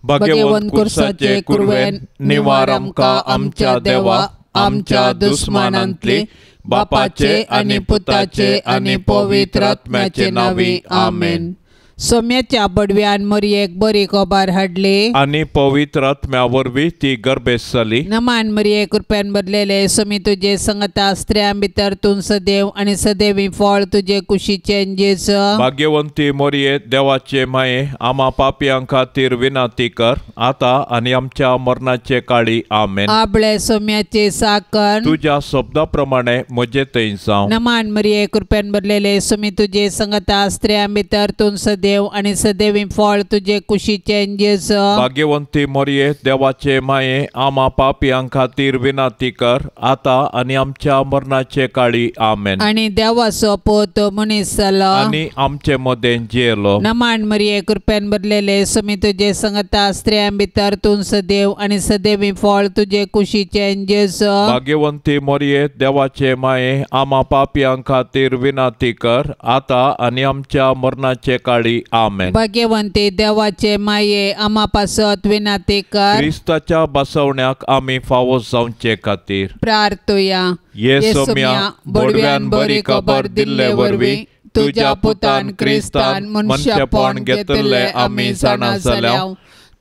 भाग्यवंत कुर्साचे कुरवेन निवार आमकां आमच्या देवा आमच्या दुस्मानांतली बापाचे आनी पुताचे आनी पवित्र आत्म्याचे नांवी आमेन. सोम्याच्या बडव्यान मरियेक बरी खबर हाडली आनी पवित्र आत्म्या वरवीं ती गर्भेस्त जाली. नमान मरिये कृपेन भरलेले सोमी तुजे संगता स्त्रियां भितर तूं सदैव आनी सदैवी फळ तुजे कुशीचें जेजू. भाग्यवंती मरिये देवाचे माये आमा पापयां खातीर विनंती कर आतां आनी आमच्या मरणाचे काळी आमेन. आबळे सोम्याचे साकन तुज्या शब्दा प्रमाणे म्हजे थंय जावं. नमान मरिये कृपेन भरलेले सोमी तुजे संगता स्त्रियां भितर तूं सदैव आनी सदैवी फळ तुजे कुशीचें जेजू. भाग्यवंती मरिये देवाचे माये आमा पापयां खातीर विनंती कर आतां आनी आमच्या मरणाचे काळी आमेन. आनी देवाचो पूत मनीस जालो आनी आमचे मदें जियेलो. नमान मरिये कृपेन भरलेले सोमी तुजे संगता स्त्रियां भितर तूं सदैव आनी सदैवी फळ तुजे कुशीचें जेजू. भाग्यवंती मरिये देवाचे माये आमा पापयां खातीर विनंती कर आतां आनी आमच्या मरणाचे काळी आमेन. भाग्यवंती देवाचे माये आमा पासत विनंती कर. क्रिस्ताच्या बसवण्याक आमी फावो जावचे खातीर प्रार्थुया. ये सोम्या बडव्यान बरी खबर दिल्ले वरवीं तुज्या पुतान क्रिस्तान मनशापण घेतिल्लें आमी जाणा जाल्या.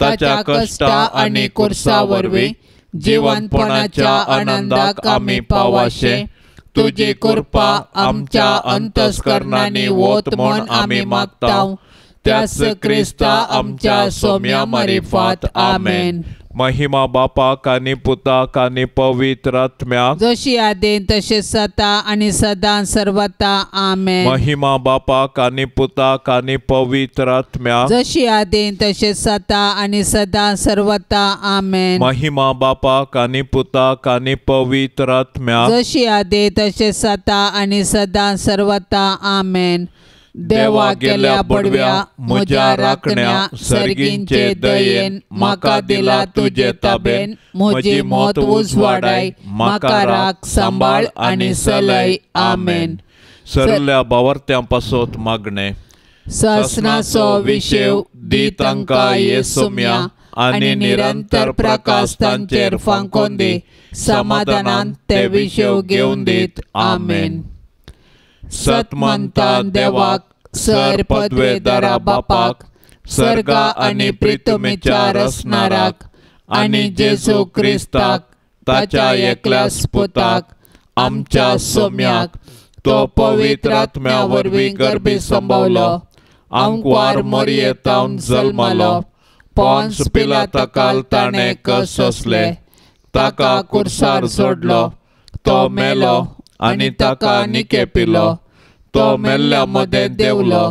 ताच्या कश्टा आनी कुर्सा वरवीं जिवनपणाच्या आनंदाक आमी पावाशे. तुजी कृपा आमच्या अंतस्करणांनी वत म्हूण आमी मागता. त्याच क्रिस्ता आमच्या सोम्या मारिफात आमेन. महिमा बापाक आनी पुताक आनी पवित्र आत्म्याक जशी आदीं तशें सता आनी सदां सर्वता आमेन. महिमा बापाक आनी पुताक आनी पवित्र आत्म्याक जशी आदीं तशें सता आनी सदां सर्वता आमेन. महिमा बापाक आनी पुताक आनी पवित्र आत्म्याक जशी आदीं तशें सता आनी सदां सर्वता आमेन. देवा गेल्या बडव्या म्हज्या राखण्या सर्गींचे दयेन म्हाका दिला तुजे ताबेन. म्हजी मत उजवाडाय म्हाका राख सांबाळ आनी सलय आमेन. सरल्या बावर्त्यां पासत मागणें. ससनाचो विशेव दी तांकां ये सोम्या आनी निरंतर प्रकाश तांचेर फांकोन दी. समाधानान ते विशेव घेवन दीत आमेन. सतमंता देवाक सर पदवेदारा बापाक सर्गा आनी प्रितमेच्या रसनाराक आनी जेजू क्रिस्ताक ताच्या एकल्याच पुताक आमच्या सोम्याक तो पवित्र आत्म्या वरवीं गर्भी संभवलो. आंकवार मरियेतावन जल्मलो. पोन्स पिलाताकाल ताणें कस सोंसले. ताका कुर्सार सोडलो. तो मेलो आनी ताका निके पिलो. तो मेल्ल्या मदें देंवलो.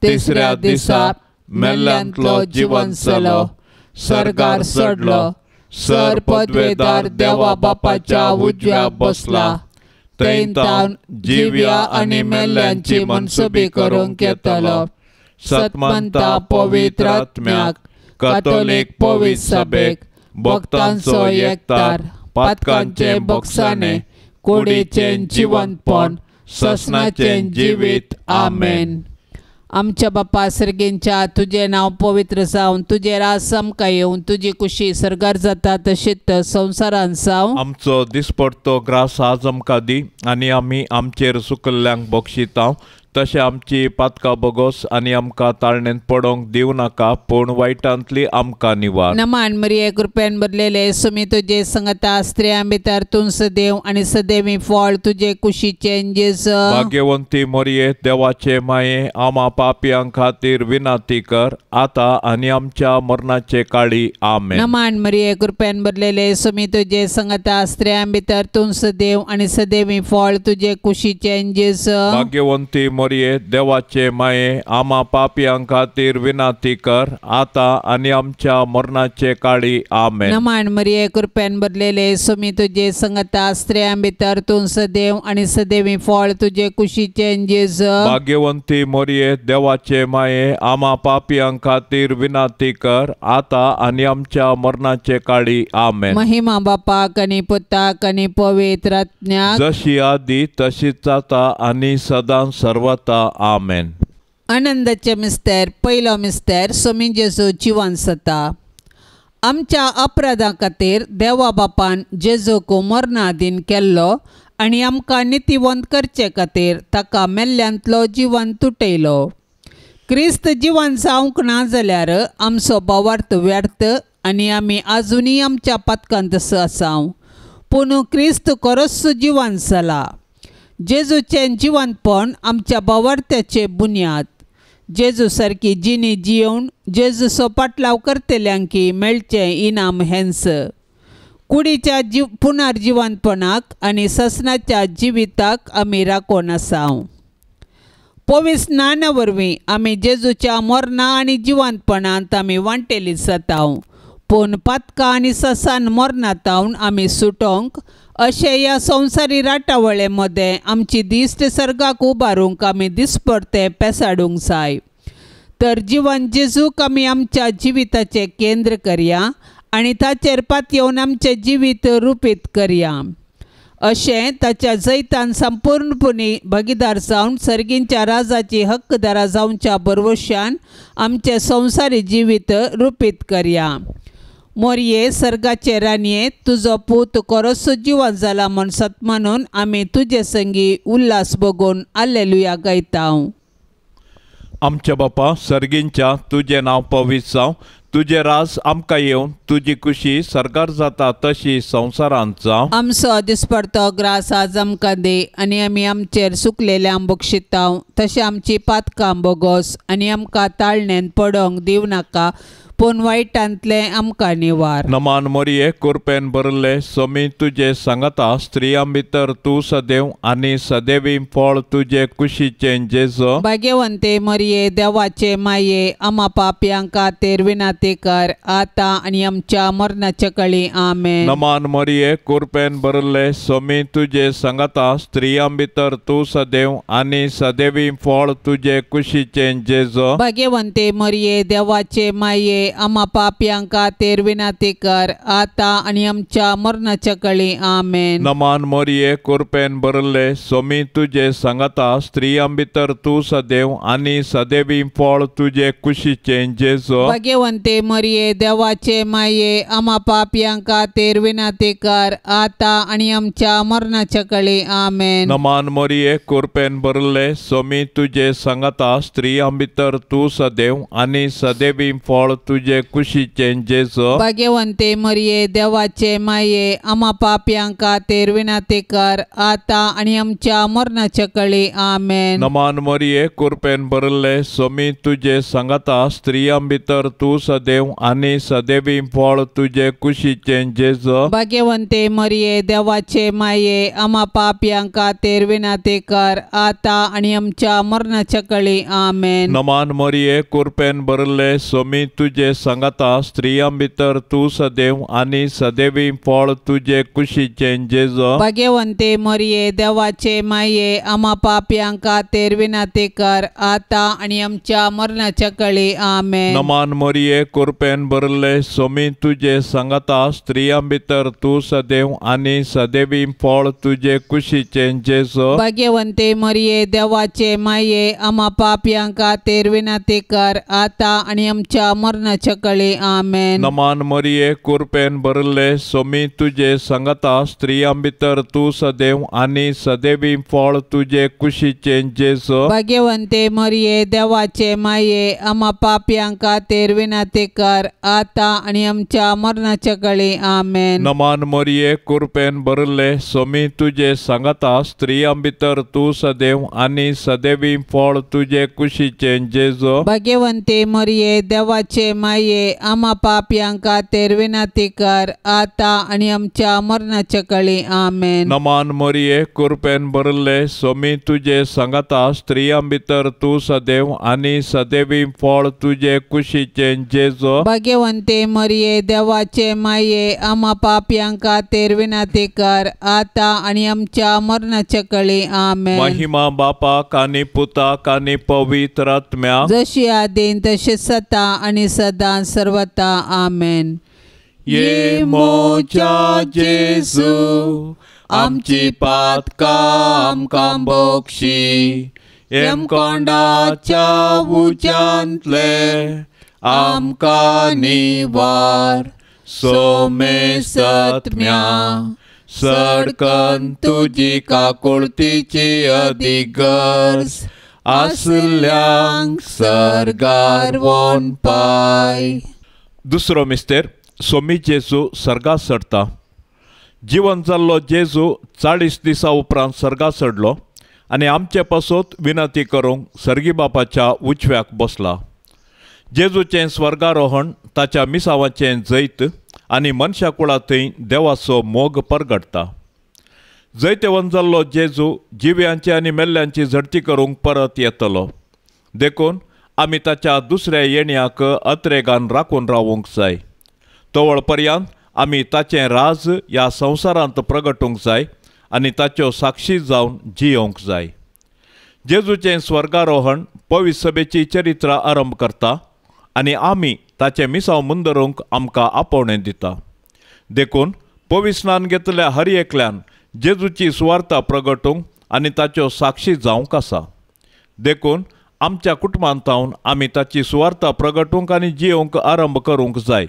तिसऱ्या दिसा मेल्ल्यांतलो जिवन जालो. सर्गार चडलो. सर पदवेदार देवा बापाच्या उजव्या बसला. थंय तावन जिव्या आनी मेल्ल्यांची मनसुबी करूंक येतलो. सतमंता पवित्र आत्म्याक कथोलीक पवित्र सभेक भक्तांचो एकतार पातकांचे बक्षाणे कुडीचें जिवनपण ससनाचें जिवीत आमेन. आमच्या बापा सर्गींच्या तुजें नांव पवित्र जावन तुजें राज आमकां येवन तुजी कुशी सर्गार जाता तशीच संवसारांत जावं. आमचो दिसपडतो ग्रास आज आमकां दी आनी आमी आमचेर सुकल्ल्यांक बक्षिता तशें आमची पातकां बोगोस आनी आमकां ताळणेंत पडोवंक दिवं नाका पूण वायटांतली आमकां निवार. नमान मरिये कृपेन भरलेले सुमी तुजे संगता स्त्रियां भितर तूं सदैव आनी सदैवी फळ तुजे कुशीचें जेजू. भाग्यवंती मरिये देवाचे माये आमा पापयां खातीर विनंती कर आतां आनी आमच्या मरणाचे काळी आमेन. नमान मरिये कृपेन भरलेले सुमी तुजे संगता स्त्रियां भितर तूं सदैव आनी सदैवी फळ तुजे कुशीचें जेजू. भाग्यवंती मरिये देवाचे माये आमा पापयां खातीर विनंती कर आतां आनी आमच्या मरणाचे काळी आमेन. नमान मरिये कृपेन भरलेले सुमी तुजे संगता स्त्रियां भितर तूं सदैव आनी सदैवी फळ तुजे कुशीचें जेजू. भाग्यवंती मरिये देवाचे माये आमा पापयां खातीर विनंती कर आतां आनी आमच्या मरणाचे काळी आमेन. महिमा बापाक आनी पुताक आनी पवित्र आत्म्याक जशी आदी तशीच आतां आनी सदां सर्वता आमेन. आनंदाचे मिस्तेर पयलो मिस्तेर सोमी जेजू जिवन जाता. आमच्या अपराधां खातीर देवा बापान जेजूक मरणादीन केल्लो आनी आमकां नितीवंत करचे खातीर ताका मेल्ल्यांतलो जिवन तुटयलो. क्रिस्त जिवन जावंक ना जाल्यार आमचो भावार्थ व्यर्थ आनी आमी आजुनूय आमच्या पातकांत आसाव. पूण क्रिस्त खरोच जिवन जाला. जेजूचें जिवनपण आमच्या भावार्थ्याचे बुन्याद. जेजू सारकी जिणी जियोवन जेजूचो पाटलाव करतल्यांकी मेळचें इनाम हेंच. कुडीच्या पुनर्जिवनपणाक आनी ससनाच्या जिविताक आमी राखून आसाव. पवित्र स्नाना वरवीं आमी जेजूच्या मरणा आनी जिवनपणांत आमी वांटेली जाताव. पूण पातकां आनी ससान मरणातावन आमी सुटोंक अशें ह्या संवसारी राटावळे मदें आमची दिश्ट सर्गाक उबारूंक आमी दिसपडतें पेसाडूंक जाय. तर जिवन जेजूक आमी आमच्या जिविताचें केंद्र करया आनी ताचेर पातयेवन आमचें जिवीत रुपीत करया. अशें ताच्या जैतान संपूर्णपणी भागीदार जावन सर्गींच्या राजाची हक्कदारा जावच्या बरवशान आमचें संवसारी जिवीत रुपीत करया. मोरये सर्गाचे राणये, तुजो पूत खरोच जिवन जाला म्हूण सतमानून आमी तुजे संगी उल्हास बगून आलेलुया गायताव. आमच्या बापा सर्गींच्या, तुजें नांव पवित्र जावं, तुजें राज आमकां येवन, तुजी खुशी सर्गार जाता तशी संवसारांत जावं. आमचो दिसपडतो ग्रास आज आमकां दी आनी आमी आमचेर सुकलेल्यांक बक्षिताव तशें आमची पातकां बोगोस आनी आमकां ताळणेन पडोंक दिवं नाका, पूण वायटांतलें आमकां निवार. नमान मोरये, कुरपेन भरले, समी तुजे सांगाता, स्त्रियां भितर तूं सदैव आनी सदैवी फळ तुजे कुशीचें जेजू. भाग्यवंते मरये, देवाचे माये, आमा पापयां खातीर विनंती कर आतां आनी आमच्या मरणाच्या कळी. आमेन. नमान मोरये, कुरपेन भरले, समी तुजे सांगाता, स्त्रियां भितर तूं सदैव आनी सदैवी फळ तुजे कुशीचें जेजू. भाग्यवंते मरये, देवाचे माये, आमा पापयां खातीर विनंती कर आतां आनी आमच्या मरणाच्या कळी. आमेन. नमान मोरये, कुरपेन भरले, समी तुजे सांगाता, स्त्रियां भितर तूं सदैव आनी सदैवी फळ तुजे कुशीचें जेजू. भाग्यवंते मरये, देवाचे माये, आमा पापयां खातीर विनंती कर आतां आनी आमच्या मरणाच्या कळी. आमेन. नमान मोरये, कुरपेन भरले, समी तुजे सांगाता, स्त्रियां भितर तूं सदैव आनी सदैवी फळ तुजे कुशीचें जेजू. भाग्यवंते मरये, देवाचे माये, आमा पापयां खातीर विनंती कर आतां आनी आमच्या मरणाच्या कळी. आमेन. नमान मोरये, कुरपेन भरले, समी तुजे सांगाता, स्त्रियां भितर तूं सदैव आनी सदैवी फळ तुजे कुशीचें जेजू. भाग्यवंते मरये, देवाचे माये, आमा पापयां खातीर विनंती कर आतां आनी आमच्या मरणाच्या कळी. आमेन. नमान मोरये, कुरपेन भरले, समी तुजे सांगाता, स्त्रियां भितर तूं सदैव आनी सदैवी फळ तुजे कुशीचें जेजू. भाग्यवंते मरये, देवाचे माये, आमा पापयां खातीर विनंती कर आतां आनी आमच्या मरणाच्या कळी. आमेन. नमान मोरये, कुरपेन भरले, समी तुजे सांगाता, स्त्रियां भितर तूं सदैव आनी सदैवी फळ तुजे कुशीचें जेजू. भाग्यवंते मरये, देवाचे माये, आमा पापयां खातीर विनंती कर आतां आनी आमच्या मरणाच्या कळी. आमेन. नमान मोरये, कुरपेन भरले, समी तुजे सांगाता, स्त्रियां भितर तूं सदैव आनी सदैवी फळ तुजे कुशीचें जेजू. भाग्यवंते मरये, देवाचे माये, आमा पापयां खातीर विनंती कर आतां आनी आमच्या मरणाच्या कळी. आमेन. नमान मोरये, कुरपेन भरले, समी तुजे सांगाता, स्त्रियां भितर तूं सदैव आनी सदैवी फळ तुजे कुशीचें जेजू. भाग्यवंते मरये, देवाचे माये, आमा पापयां खातीर विनंती कर आतां आनी आमच्या मरणाच्या कळी. आमेन. नमान मोरये, कुरपेन भरले, समी तुजे सांगाता, स्त्रियां भितर तूं सदैव आनी सदैवी फळ तुजे कुशीचें जेजू. भाग्यवंते मरये, देवाचे माये, आमा पापयां खातीर विनंती कर आतां आनी आमच्या मरणाच्या कळी. आमेन. महिमा बापाक आनी पुताक आनी पवित्र आत्म्याक, जशी आदीन तशी सता आनी सदां सर्वता. आमेन. ये मोजा जेजू, आमची पातकां आमकां बक्षी, यमकोंडाच्या उज्यांतले आमकां निवार, सोमेसत्म्या सडकन तुजी काकुळतीची अदीक गरज आसल्यांक सर्गार वोन पाय. दुसरो मिस्तेर सोमी जेजू सर्गा चडता. जिवन जाल्लो जेजू 40 दिसां उपरांत सर्गा चडलो आनी आमचे पासत विनंती करूंक सर्गी बापाच्या उजव्याक बसला. जेजूचें स्वर्गारोहण ताच्या मिसावाचें जैत आनी मनशा कुळा थंय देवाचो मोग परगटता. जैतवंत जाल्लो जेजू जिव्यांची आनी मेल्ल्यांची झडती करूंक परत येतलो. देखून आमी ताच्या दुसऱ्या येण्याक अत्रेगान राखून रावूंक जाय. तवळ पर्यंत आमी ताचें राज ह्या संवसारांत प्रगटूंक जाय आनी ताच्यो साक्षी जावन जियोवंक जाय. जेजूचें स्वर्गारोहण पवित्र सभेची चरित्र आरंभ करता आनी आमी ताचें मिसांव मुंदरूंक आमकां आपोवणें दिता. देखून पवित्र स्नान घेतल्या हर एकल्यान जेजूची सुवार्ता प्रगटूंक आनी ताच्यो साक्षी जावंक आसा. देखून आमच्या कुटुंबांतावन आमी ताची सुवार्ता प्रगटूंक आनी जियोवंक आरंभ करूंक जाय.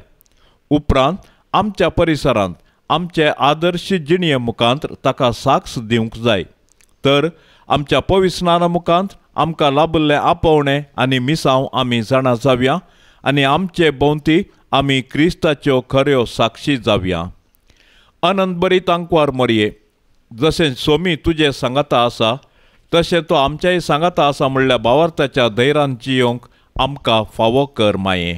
उपरांत आमच्या परिसरांत आमचे आदर्श जिणये मुखांत ताका साक्ष दिवंक जाय. तर आमच्या पवित्र स्नाना मुखांत आमकां लाभिल्लें आपोवणें आनी मिसांव आमी जाणा जावया आनी आमचे भोंवती आमी क्रिस्ताच्यो खऱ्यो साक्षी जावया. अनंत बरी तांकवार मरये, जशें सोमी तुजें सांगाता आसा तशें तो आमच्याय सांगाता आसा म्हणल्यार भावार्थाच्या धैर्यान जियोवंक आमकां फावो कर माये.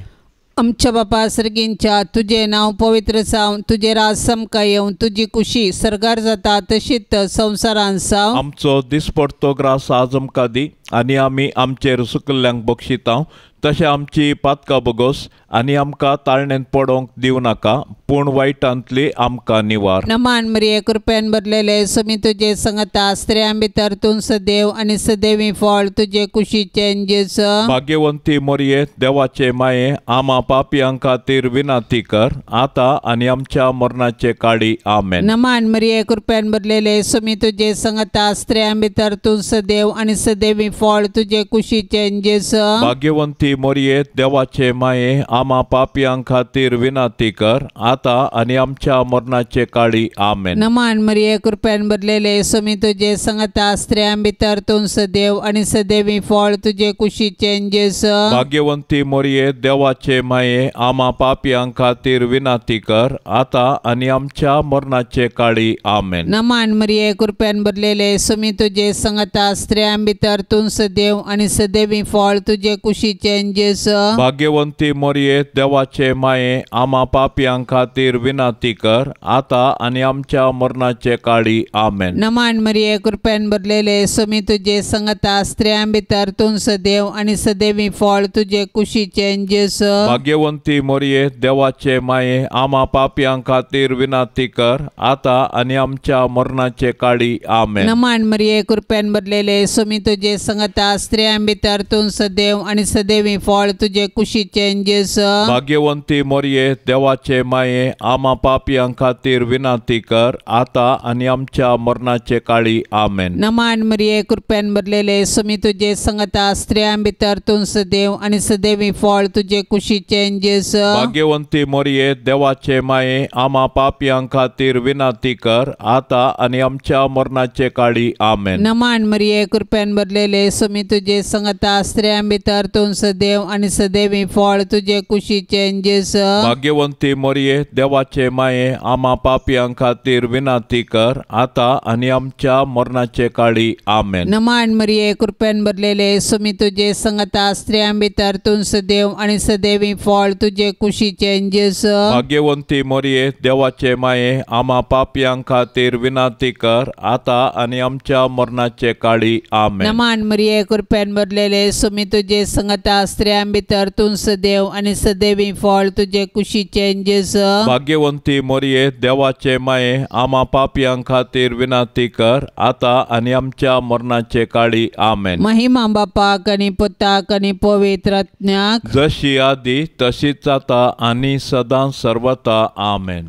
आमच्या बापा सर्गींच्या तुजें नांव पवित्र जावं, तुजें राज समकां येवं, तुजी कुशी सर्गार जाता तशीच संवसारांत जावं. आमचो दिसपडतो ग्रास आज आमकां दी आनी आमी आमचेर सुकल्ल्यांक बक्षिता तशें आमची पातकां बोगोस आनी आमकां ताळणेंत पडोवंक दिवं नाका, पूण वायटांतली आमकां निवार. नमान मरिये कृपेन भरलेले सोमी तुजे संगता, स्त्रियां भितर तूं सदैव आनी सदैवी फळ तुजे कुशीचें जेजू. भाग्यवंती मरिये देवाचे माये, आमा पापयां खातीर विनंती कर आतां आनी आमच्या मरणाचे काळी. आमेन. नमान मरिये कृपेन भरलेले सोमी तुजे संगता, स्त्रियां भितर तूं सदैव आनी सदैवी फळ तुजे कुशीचें जेजू. भाग्यवंती मरिये देवाचे माये, आमा पापयां खातीर विनंती कर आतां आनी आमच्या मरणाचे काळी. आमेन. नमान मरिये कृपेन भरलेले सोमी तुजे संगता, स्त्रियां भितर तूं सदैव आनी सदैवी फळ तुजे कुशीचें जेजू. भाग्यवंती मरिये देवाचे माये, आमा पापयां खातीर विनंती कर आतां आनी आमच्या मरणाचे काळी. आमेन. नमान मरिये कृपेन भरलेले सोमी तुजे संगता, स्त्रियां भितर तूं सदैव आनी सदैवी फळ तुजे कुशीचें जेजू. भाग्यवंती मरिये देवाचे माये, आमा पापयां खातीर विनंती कर आतां आनी आमच्या मरणाचे काळी. आमेन. नमान मरिये कृपेन भरलेले सोमी तुजे संगता, स्त्रियां भितर तूं सदैव आनी सदैवी फळ तुजे कुशीचें जेजू. भाग्यवंती मरिये देवाचे माये, आमा पापयां खातीर विनंती कर आतां आनी आमच्या मरणाचे काळी. आमेन. नमान मरिये कृपेन भरलेले सोमी तुजे संगता, स्त्रियां भितर तूं सदैव आनी सदैवी फळ तुजे कुशीचें जेजू. भाग्यवंती मरिये देवाचे माये, आमा पापयां खातीर विनंती कर आतां आनी आमच्या मरणाचे काळी. आमेन. नमान मरिये कृपेन भरलेले सोमी तुजे संगता, स्त्रियां भितर तूं सदैव आनी सदैवी फळ तुजे कुशीचें जेजू. भाग्यवंती मरिये देवाचे माये, आमा पापयां खातीर विनंती कर आतां आनी आमच्या मरणाचे काळी. आमेन. नमान मरिये कृपेन भरलेले सोमी तुजे संगता, स्त्रियां भितर तूं सदैव आनी सदैवी फळ तुजे कुशीचें जेजू. भाग्यवंती मरिये देवाचे माये, आमा पापयां खातीर विनंती कर आतां आनी आमच्या मरणाचे काळी. आमेन. नमान मरिये कृपेन भरलेले सोमी तुजे संगता, स्त्रियां भितर तूं सदैव आनी सदैवी फळ तुजे कुशीचें जेजू. भाग्यवंती मरिये देवाचे माये, आमा पापयां खातीर विनंती कर आतां आनी आमच्या मरणाचे काळी. आमेन. नमान मरिये कृपेन भरलेले सोमी तुजे संगता, स्त्रियां भितर तूं सदैव आनी सदैवी फळ तुजे कुशीचें जेजू. भाग्यवंती मरिये देवाचे माये, आमा पापयां खातीर विनंती कर आतां आनी आमच्या मरणाचे काळी. आमेन. महिमा बापाक आनी पुताक आनी पवित्र आत्म्याक, जशी आदी तशीच आतां आनी सदां सर्वता. आमेन.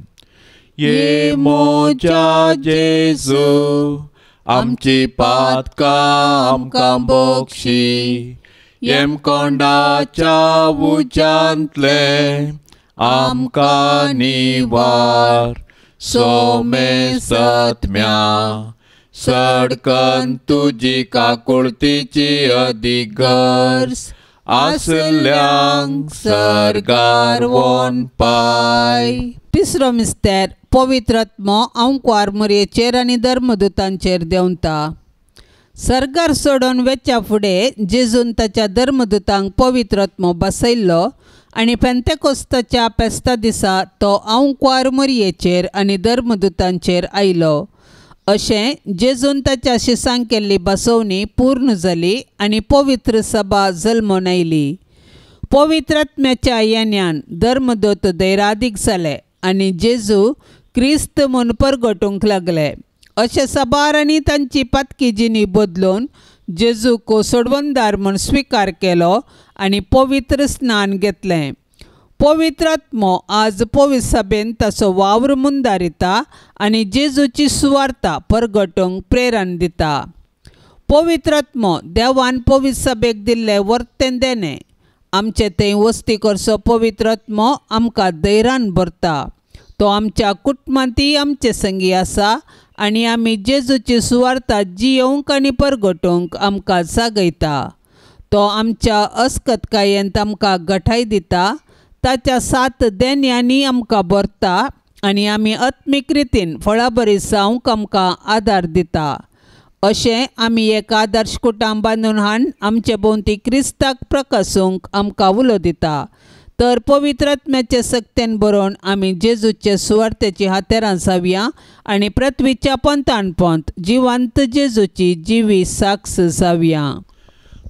ये मोजा जेजू, आमची पातकां आमकां बक्षी, येमकोंडाच्या उज्यांतले आमकां निवार सोमेसत्म्या सडकन तुजी काकुळतीची अदीक गरज आसल्यांक सर्गार वोन पाय. तिसरो मिस्तेर पवित्रात्मो आंकवार मोरयेचेर आनी धर्मदूतांचेर देंवता. सर्गार सोडून वेच्या फुडें जेजून ताच्या धर्मदूतांक पवित्रात्मो बसयल्लो आनी पेंतेकोस्ताच्या फेस्ता दिसा तो आंकवार मोरयेचेर आनी धर्मदूतांचेर आयलो. अशें जेजून ताच्या शिसांक केल्ली बसोवणी पूर्ण जाली आनी पवित्र सभा जल्मून आयली. पवित्रात्म्याच्या येण्यान धर्मदूत धैरादीक जाले आनी जेजू क्रिस्त म्हूण परगटूंक लागले. अशें सबार आनी तांची पातकी जिणी बदलून जेजूक सोडवणदार म्हूण स्विकार केलो आनी पवित्र स्नान घेतलें. पवित्रात्मो आज पवित्र सभेन ताचो वावर मुंदारिता आनी जेजूची सुवार्ता परगटूंक प्रेरण दिता. पवित्रात्मो देवान पवित्र सभेक दिल्लें वर्तें देणें. आमचे थंय वस्ती करचो पवित्रात्मो आमकां धैर्यान भरता. तो आमच्या कुटुंबांतय आमचे संगी आसा आनी आमी जेजूची सुवार्ता जियोवंक आनी परगटूंक आमकां जागयता. तो आमच्या अस्कतकायेंत आमकां गठाय दिता. ताच्या सात देण्यांनी आमकां भरता आनी आमी आत्मीक रितीन फळाबरी जावंक आमकां आदार दिता. अशें आमी एक आदर्श कुटाम बांदून हाडून आमचे भोंवती क्रिस्ताक प्रकासूंक आमकां उलो दिता. तर पवित्रात्म्याचे सक्तेन बरोवन आमी जेजूचे सुवार्तेची हातेरां जावया आनी पृथ्वीच्या पंथान पंथ जिवंत जेजूची जिवी साक्ष जावया.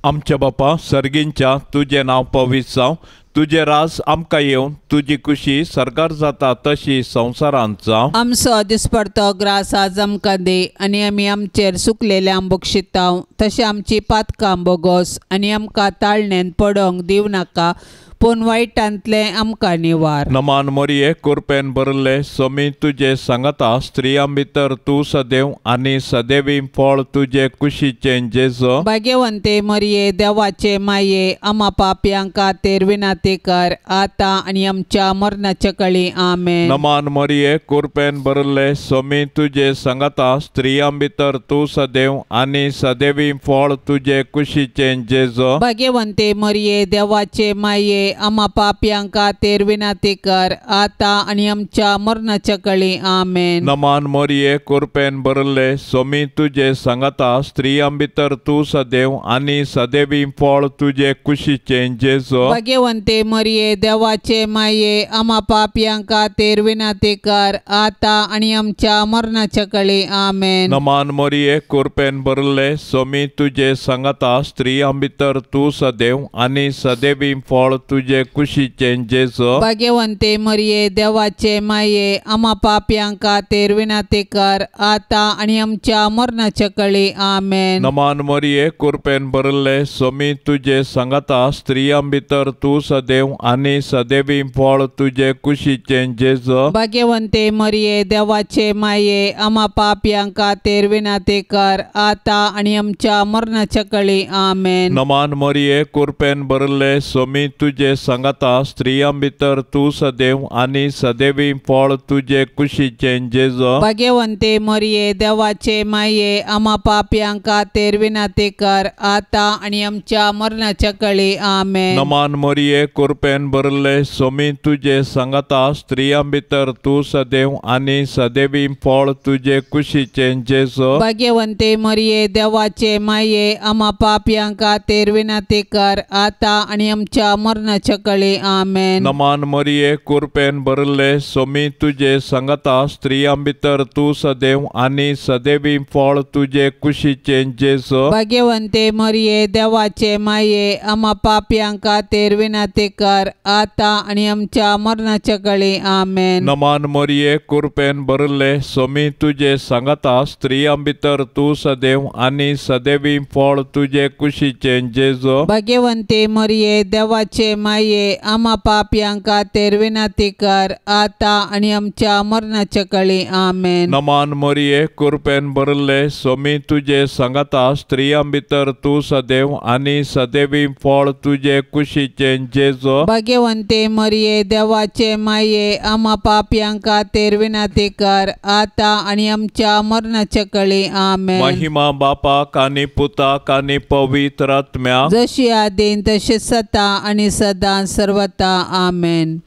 आमच्या बापा सर्गींच्या तुजें नांव पवित्र जावं, तुजें राज आमकां येवन, तुजी खुशी सर्गार जाता तशी संवसारांत जावं. आमचो दिसपडतो ग्रास आज आमकां दी आनी आमी आमचेर सुकलेल्यांक बक्षितांव तशें आमची पातकां बोगोस आनी आमकां ताळणेन पडोवंक दिवं नाका पूण वायटांतलें आमकां निवार. नमान मोरये कुरपेन भरले समी तुजे सांगाता, स्त्रियां भितर तूं सदैव आनी सदैवी फळ तुजे कुशीचें जेजू. भाग्यवंते मोरये देवाचे माये आमा पापयांक खातीर विनंती कर आतां आनी आमच्या मरणाच्या कळी. आमेन. नमान मोरये कुरपेन भरले समी तुजे सांगाता, स्त्रियां भितर तूं सदैव आनी सदैवी फळ तुजे कुशीचें जेजू. भाग्यवंते मोरये देवाचे माये आमा पापयांक खातीर विनंती कर आतां आनी आमच्या मरणाच्या कळी. आमेन. नमान मोरये कुरपेन भरले समी तुजे सांगाता, स्त्रियां भितर तूं सदैव आनी सदैवी फळ तुजे कुशीचें जेजू. भाग्यवंते मोरये देवाचे माये आमा पापयांक खातीर विनंती कर आतां आनी आमच्या मरणाच्या कळी. आमेन. नमान मोरये कुरपेन भरले समी तुजे सांगाता, स्त्रियां भितर तूं सदैव आनी सदैवी फळ तुजे कुशीचें जेजू. भाग्यवंते मोरये देवाचे माये आमा पापयांक खातीर विनंती कर आतां आनी आमच्या मरणाच्या कळी. आमेन. नमान मोरये कुरपेन भरले समी तुजे सांगाता, स्त्रियां भितर तूं सदैव आनी सदैवी फळ तुजे कुशीचें जेजू. भाग्यवंते मोरये देवाचे माये आमा पापयांक खातीर विनंती कर आतां आनी आमच्या मरणाच्या कळी. आमेन. नमान मोरये कुरपेन भरले समी तुजे सांगाता, स्त्रियां भितर तूं सदैव आनी सदैवी फळ तुजे कुशीचें जेजू. भाग्यवंते मोरये देवाचे माये आमा पापयांक खातीर विनंती कर आतां आनी आमच्या मरणाच्या कळी. आमेन. नमान मोरये कुरपेन भरले समी तुजे सांगाता, स्त्रियां भितर तूं सदैव आनी सदैवी फळ तुजे कुशीचें जेजू. भाग्यवंते मोरये देवाचे माये आमा पापयांक खातीर विनंती कर आतां आनी आमच्या मरणाच्या कळी. आमेन. नमान मोरये कुरपेन भरले समी तुजे सांगाता, स्त्रियां भितर तूं सदैव आनी सदैवी फळ तुजे कुशीचें जेजू. भाग्यवंते मोरये देवाचे माये आमा पापयांक खातीर विनंती कर आतां आनी आमच्या मरणाच्या कळी. आमेन. नमान मोरये कुरपेन भरले समी तुजे सांगाता, स्त्रियां भितर तूं सदैव आनी सदैवी फळ तुजे कुशीचें जेजू. भाग्यवंते मोरये देवाचे माये आमा पापयां खातीर विनंती कर आतां आनी आमच्या मरणाच्या कळी. आमेन. नमान मोरये, कृपेन भरिल्ले, सोमी तुजे सांगाता, स्त्रियां भितर तूं सदैव आनी सदैवी फळ तुजे कुशीचें जेजो. भाग्यवंते मरिये, देवाचे माये आमा पापयां खातीर विनंती कर आतां आनी आमच्या मरणाच्या कळी. आमेन. महिमा बापाक आनी पुताक आनी पवित्र आत्म्याक, जशी आदीन तशी सता आनी सदां सर्वता. आमेन.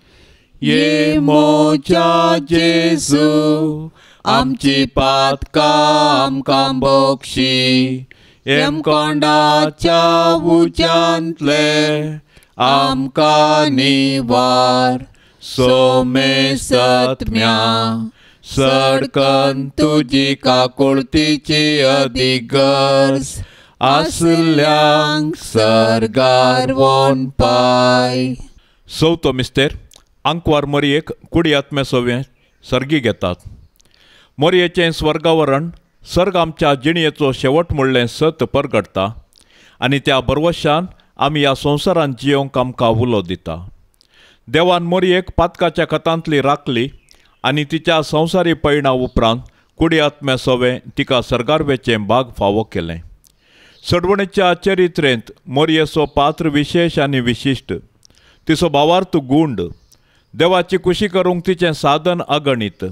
ये मोजा जेजू, आमची पातकां आमकां बक्षी, यमकोंडाच्या उज्यांतले आमकां निवार, सोमे सत्म्या सडकन तुजी काकुळतीची अदीक गरज आसल्यांक सर्गार वोन पाय. चवथो मिस्तेर, आंकवार मोरयेक कुडी आत्म्या सवें सर्गी घेतात. मोरयेचें स्वर्गावरण सर्ग आमच्या जिणयेचो शेवट म्हणलें सत परगडटा आनी त्या भरवशान आमी ह्या संवसारांत जियोंक आमकां उलो दिता. देवान मोरयेक पातकाच्या खतांतली राखली आनी तिच्या संवसारी पयणा उपरांत कुडी आत्म्या सवें तिका सर्गार वेचें भाग फावो केलें. सडवणेच्या चरित्रेंत मोरयेचो पात्र विशेश आनी विशिश्ट, तिचो भावार्थ गुंड, देवाची खुशी करूंक तिचें साधन अगणीत.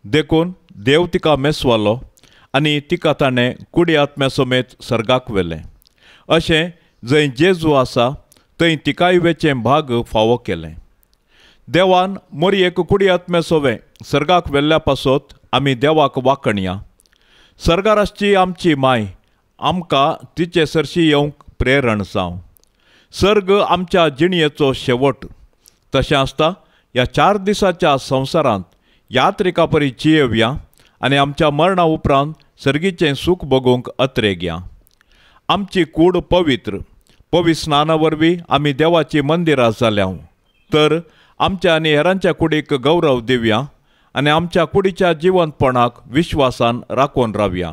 देखून देव तिका मेसवालो आनी तिका ताणें कुडी आत्म्या समेत सर्गाक व्हेलें. अशें जंय जेजू आसा थंय तिकाय वेचें भाग फावो केलें. देवान मोरयेक कुडी आत्म्या सवें सर्गाक व्हेल्ल्या पासत आमी देवाक वाकणया. सर्गार आसची आमची माय आमकां तिचे सरशी येवंक प्रेरण जावं. सर्ग आमच्या जिणयेचो शेवट. तशें आसता ह्या 4 दिसाच्या संवसारांत यात्रिका परी जियेवया आनी आमच्या मरणा उपरांत सर्गीचें सूख भोगूंक अत्रेगया. आमची कूड पवित्र, पवित्र स्नाना वरवीं आमी देवाची मंदिरां जाल्या, तर आमच्या आनी हेरांच्या कुडीक गौरव दिवया आनी आमच्या कुडीच्या जिवंतपणाक विश्वासान राखून रावया.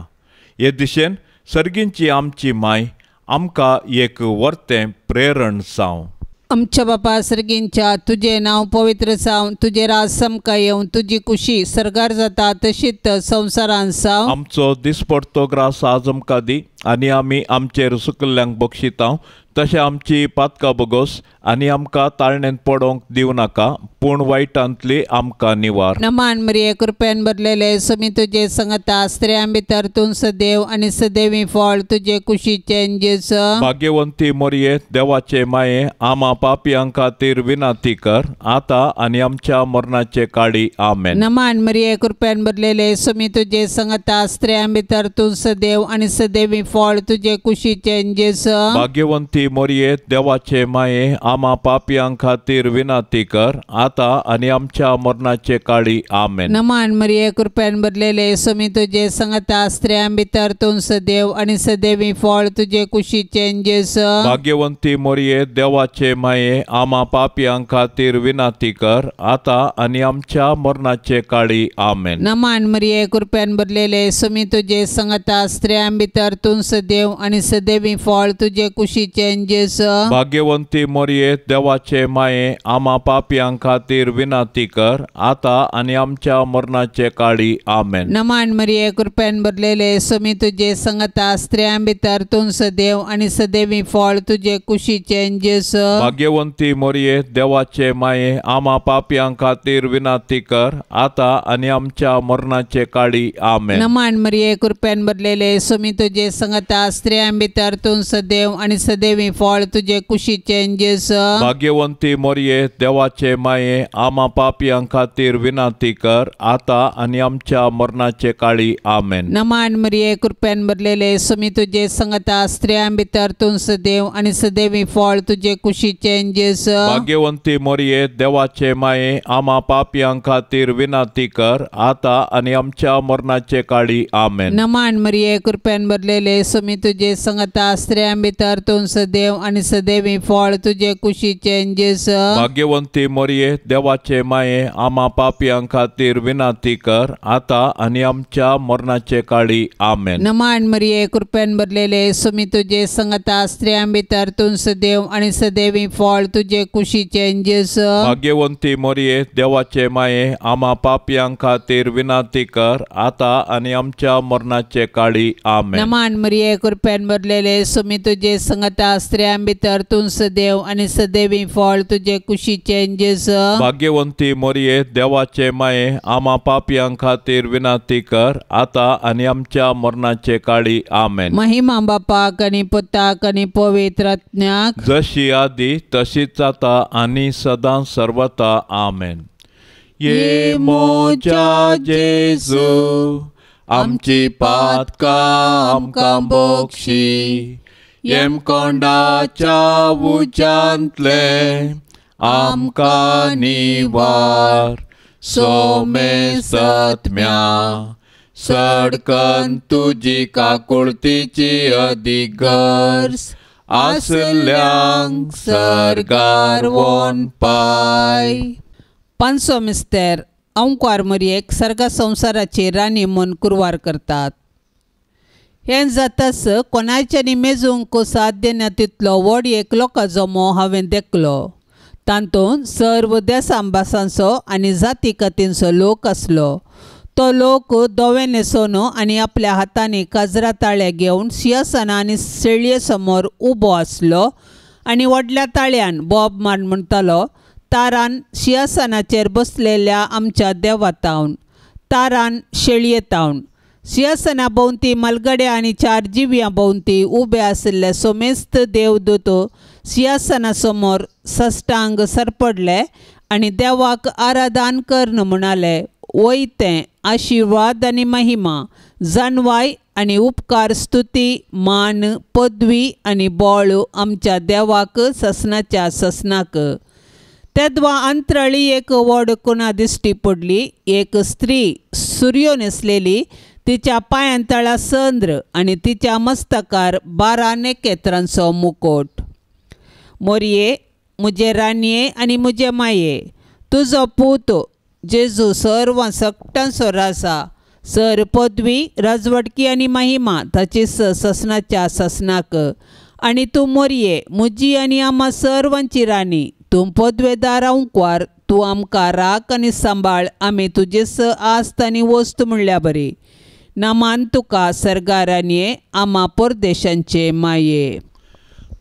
हे दिशेन सर्गींची आमची माय आमकां एक वर्तें प्रेरण जावं. आमच्या बापा सर्गींच्या, तुजें नांव पवित्र जावं, तुजें राज समकां येवं, तुजी कुशी सर्गार जाता तशीच संवसारांत जावं. आमचो दिसपडतो ग्रास आज आमकां दी आनी आमी आमचेर सुकल्ल्यांक बक्षितांव, तशें आमची पातकां बगोस आनी आमकां ताळणेंत पडोवंक दिवं नाका, पूण वायटांतली आमकां निवार. नमान मरिये, कृपेन भरलेले, समी तुजे संगता, स्त्रियां भितर तूं सदैव आनी सदैवी फळ तुजे कुशीचें जेजू. भाग्यवंती मोरये, देवाचे माये आमा पापयां खातीर विनंती कर आतां आनी आमच्या मरणाचे काळी. आमेन. नमान मरिये, कृपेन भरलेले, समी तुजे संगता, स्त्रियां भितर तूं सदैव आनी सदैवी फळ तुजे कुशीचें जेजू. भाग्यवंती मोरये, देवाचे माये आमा पापयां खातीर विनंती कर आतां आनी आमच्या मरणाचे काळी. आमेन. नमान मरिये, कृपेन भरलेले, समी तुजे संगता, स्त्रियां भितर तूं सदैव आनी सदैवी फळ तुजे कुशीचें जेजू. भाग्यवंती मोरये, देवाचे माये आमा पापयां खातीर विनंती कर आतां आनी आमच्या मरणाचे काळी. आमेन. नमान मरिये, कृपेन भरलेले, समी तुजे संगता, स्त्रियां भितर तूं सदैव आनी सदैवी फळ तुजे कुशीचें जेजू. भाग्यवंती मोरये, देवाचे माये आमा पापयां खातीर विनंती कर आतां आनी आमच्या मरणाचे काळी. आमेन. नमान मरिये, कृपेन भरलेले, समी तुजे संगता, स्त्रियां भितर तूं सदैव आनी सदैवी फळ तुजे कुशीचें जेजू. भाग्यवंती मोरये, देवाचे माये आमा पापयां खातीर विनंती कर आतां आनी आमच्या मरणाचे काळी. आमेन. नमान मरिये, कृपेन भरलेले, समी तुजे संगता, स्त्रियां भितर तूं सदैव आनी सदैवी फळ तुजे कुशीचें जेजू. भाग्यवंती मोरये, देवाचे माये आमा पापयां खातीर विनंती कर आतां आनी आमच्या मरणाचे काळी. आमेन. नमान मरिये, कृपेन भरलेले, समी तुजे संगता, स्त्रियां भितर तूं सदैव आनी सदैवी फळ तुजे कुशीचें जेजू. भाग्यवंती मोरये, देवाचे माये आमा पापयां खातीर विनंती कर आतां आनी आमच्या मरणाचे काळी. आमेन. नमान मरिये, कृपेन भरलेले, सुमी तुजे संगता स्त्रियां भितर तूं सदैव आनी सदैवी फळ तुजे कुशीचें जेजू. भाग्यवंती मोरये देवाचे माये आमा पापयां खातीर विनंती कर आता आनी आमच्या मरणाचे काळी. आमेन. नमन मरिये कृपेन भरलेले सुमी तुजे संगता स्त्रियां भितर तूं सदैव आनी सदैवी फळ तुजे कुशीचें जेजू. भाग्यवंती मोरये देवाचे माये आमा पापयां खातीर विनंती कर आता आनी आमच्या मरणाचे काळी. आमेन. नमन मरिये कृपेन भरलेले सुमी तुजे संगता स्त्रियां भितर तूं सदैव आनी सदैवी फळ तुजे कुशीचें जेजू. भाग्यवंती मोरये देवाचे माये आमा पापयां खातीर विनंती कर आता आनी आमच्या मरणाचे काळी. आमेन. महिमा बापाक आनी पुताक आनी पवित्र आत्म्याक, जशी आदी तशीच आता आनी सदां सर्वता. आमेन. ये मोजा जेजू आमची पातकां आमकां बक्षी, येमकोंडाच्या उज्यांतले आमकां निवार, सोमे सत्म्या सडकन तुजी काकुळतीची अदीक गरज आसल्यांक सर्गार वोन पाय. पांचसो मिस्तेर अंकुर मरयेक सर्ग संवसाराची राणी म्हूण कुरवार करतात. हें जातास कोणाच्यानी मेजूंक साध्य ना तितलो व्हड एक लोकां जमो हांवें देखलो. तातूंत सर्व देसां भासांचो आनी जाती कातींचो लोक आसलो. तो लोक दोवे न्हेसोन आनी आपल्या हातांनी काजरा ताळे घेवन सिंहासना आनी शेळये समोर उबो आसलो आनी व्हडल्या ताळ्यान बोब मारून म्हणटालो, तारान सिंहासनाचेर बसलेल्या आमच्या देवातावन, तारान शेळयेतावन. सिंहासना भोंवती मलगड्या आनी चार जिव्यां भोंवती उबे आशिल्ले सोमेस्त देवदूत सिंहासना समोर सष्टांग सरपडले आनी देवाक आराधन करून म्हणाले, वय तें आशिर्वाद आनी महिमा, जानवाय आनी उपकार, स्तुती, मान, पदवी आनी बळ आमच्या देवाक ससनाच्या ससनाक. तेदवा अंतराळी एक व्हड कुणा दिश्टी पडली. एक स्त्री सुर्यो न्हेसलेली, तिच्या पांयां तळा चंद्र आनी तिच्या मस्तकार 12 नखेत्रांचो मुकोट. मोरये म्हजे राणये आनी म्हजे माये, तुजो पूत जेजू सर्व सगटांचो राजा, सर पदवी, राजवटकी आनी महिमा ताची ससनाच्या ससनाक. आनी तूं मोरये म्हजी आनी आमा सर्वांची राणी, तूं पदवेदार अंकुर, तूं आमकां राख आनी सांबाळ, आमी तुजे स आस्त आनी वस्त म्हणल्या बरी. नमान तुका सर्गा राणये, आमा परदेशांचे माये.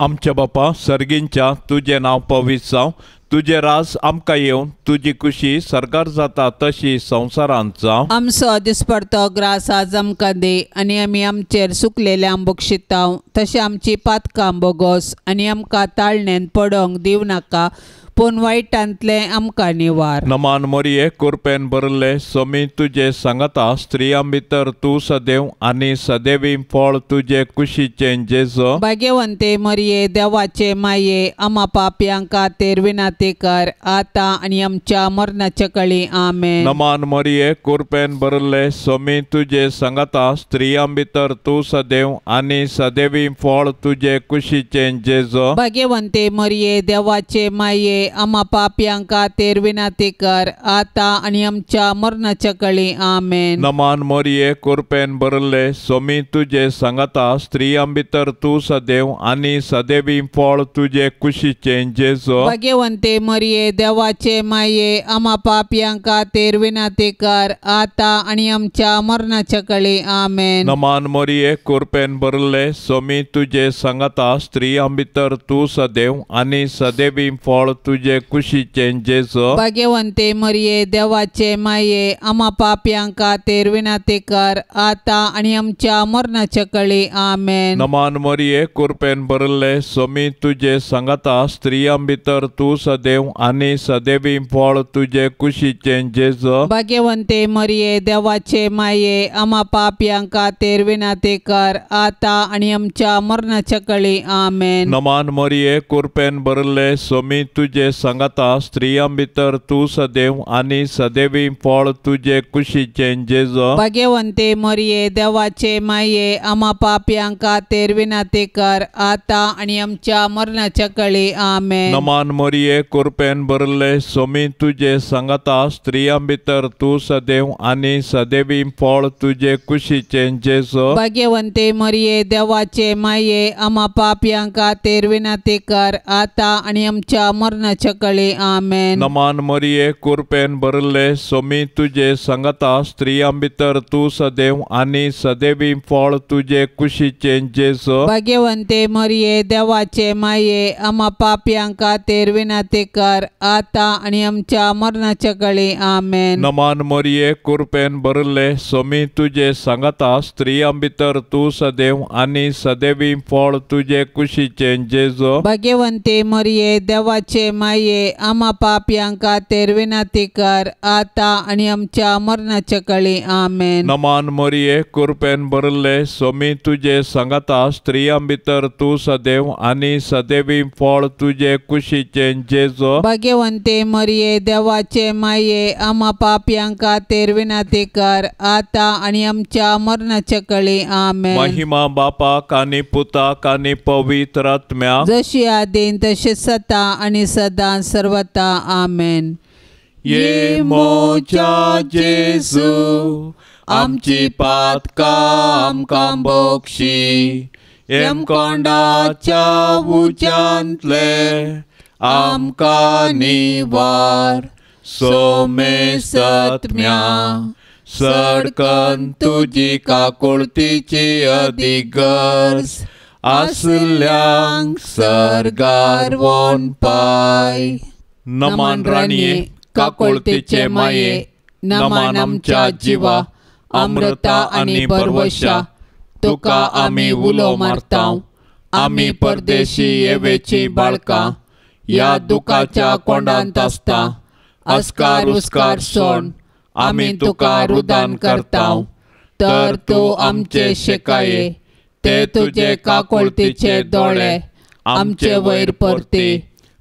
आमच्या बापा सर्गींच्या तुजें नांव पवित्र जावं, तुजें राज आमकां येवन, तुजी खुशी सर्गार जाता तशी संवसारांत जावं. आमचो दिसपडतो ग्रास आज आमकां दी आनी आमी आमचेर सुकलेल्या बक्षिताव तशें आमची पातकां बोगोस आनी आमकां ताळणेन पडोंक दिवं नाका, पूण वायटांतलें आमकां निवार. नमान मोरये कुरपेन भरले समी तुजे सांगता, स्त्रियां भितर तूं सदैव आनी सदैवी फळ तुजे कुशीचें जेजू. भाग्यवंते मरिये देवाचे माये, आमा पापयां खातीर विनंती कर आतां आनी आमच्या मरणाच्या काळी. आमेन. नमान मोरये कुरपेन भरले समी तुजे सांगता, स्त्रियां भितर तूं सदैव आनी सदैवी फळ तुजे कुशीचें जेजू. भाग्यवंते मरिये देवाचे माये, आमा पापयां खातीर विनंती कर आतां आनी आमच्या मरणाच्या काळी. आमेन. नमान मोरये कुरपेन भरले समी तुजे सांगता, स्त्रियां भितर तूं सदैव आनी सदैवी फळ तुजे कुशीचें जेजू. भाग्यवंते मरिये देवाचे माये, आमा पापयां खातीर विनंती कर आतां आनी आमच्या मरणाच्या काळी. आमेन. नमान मोरये कुरपेन भरले समी तुजे सांगता, स्त्रियां भितर तूं सदैव आनी सदैवी फळ तुजे कुशीचें जेजू. भाग्यवंते मरिये देवाचे माये, आमा पापयां खातीर विनंती कर आतां आनी आमच्या मरणाच्या काळी. आमेन. नमान मोरये कुरपेन भरले समी तुजे सांगता, स्त्रियां भितर तूं सदैव आनी सदैवी फळ तुजे कुशीचें जेजू. भाग्यवंते मरिये देवाचे माये, आमा पापयां खातीर विनंती कर आतां आनी आमच्या मरणाच्या काळी. आमेन. नमान मोरये कुरपेन भरले समी तुजे तुजे सांगाता, स्त्रियां भितर तूं सदैव आनी सदैवी फळ तुजे कुशीचें जेजू। भाग्यवंते मरिये देवाचे माये, आमा पापयां खातीर विनंती कर, आतां आनी आमच्या मरणाच्या कळी। आमेन। नमान मरिये, कृपेन भरिल्ले, स्वामी तुजे सांगाता, स्त्रियां भितर तूं सदैव आनी सदैवी फळ तुजे कुशीचें जेजू। भाग्यवंते मरिये देवाचे माये, आमा पापयां खातीर विनंती कर, आतां आनी आमच्या मरणाच्या कळी। आमेन। नमान मरिये, कृपेन भरिल्ले, स्वामी तुजे सांगाता, स्त्रियां भितर तूं सदैव आनी सदैवी फळ तुजे कुशीचें जेजू। भाग्यवंते मरिये देवाचे माये, आमा पापयां खातीर विनंती कर, आतां आनी आमच्या मरणाच्या कळी। आमेन। नमान मरिये, कृपेन भरिल्ले, स्वामी तुजे सांगाता, स्त्रियां भितर तूं सदैव आनी सदैवी फळ तुजे कुशीचें जेजू। भाग्यवंते मरिये देवाचे माये, आमा पापयां खातीर विनंती कर, आतां आनी आमच्या मरणाच्या कळी। आमेन। नमान मरिये, कृपेन भरिल्ले, स्वामी तुजे सांगाता, स्त्रियां भितर तूं सदैव आनी सदैवी फळ तुजे कुशीचें जेजू। भाग्यवंते मरिये देवाचे माये, आमा पापयां खातीर विनंती कर, आतां आनी आमच्या मरणाच्या कळी। आमेन। महिमा बापाक आनी पुताक आनी पवित्र आत्म्याक, जशी आदीन तशी सदा आनी सदां सर्वता। आमेन। ये मोजा जेजू, आमची पातकां आमकां बक्षी, यमकोंडाच्या उज्यांतले आमकां निवार, सोमेसत्म्या सडकन तुजी काकुळतीची अदीक गरज आसल्यांक सर्गार वोन पाय। नमान राणये, काकुळतीचे माये, नमान आमच्या जिवा, अमृता आनी परवशा, तुका आमी उलो मारता, आमी परदेशी येवेची बाळकां, ह्या दुखाच्या कोंडांत आसता, अस्कार उस्कार सोड आमी तुका रुदान करता, तर तूं आमचे शेकाये, ते तुजे काकुळतीचे दोळे आमचे वयर परती,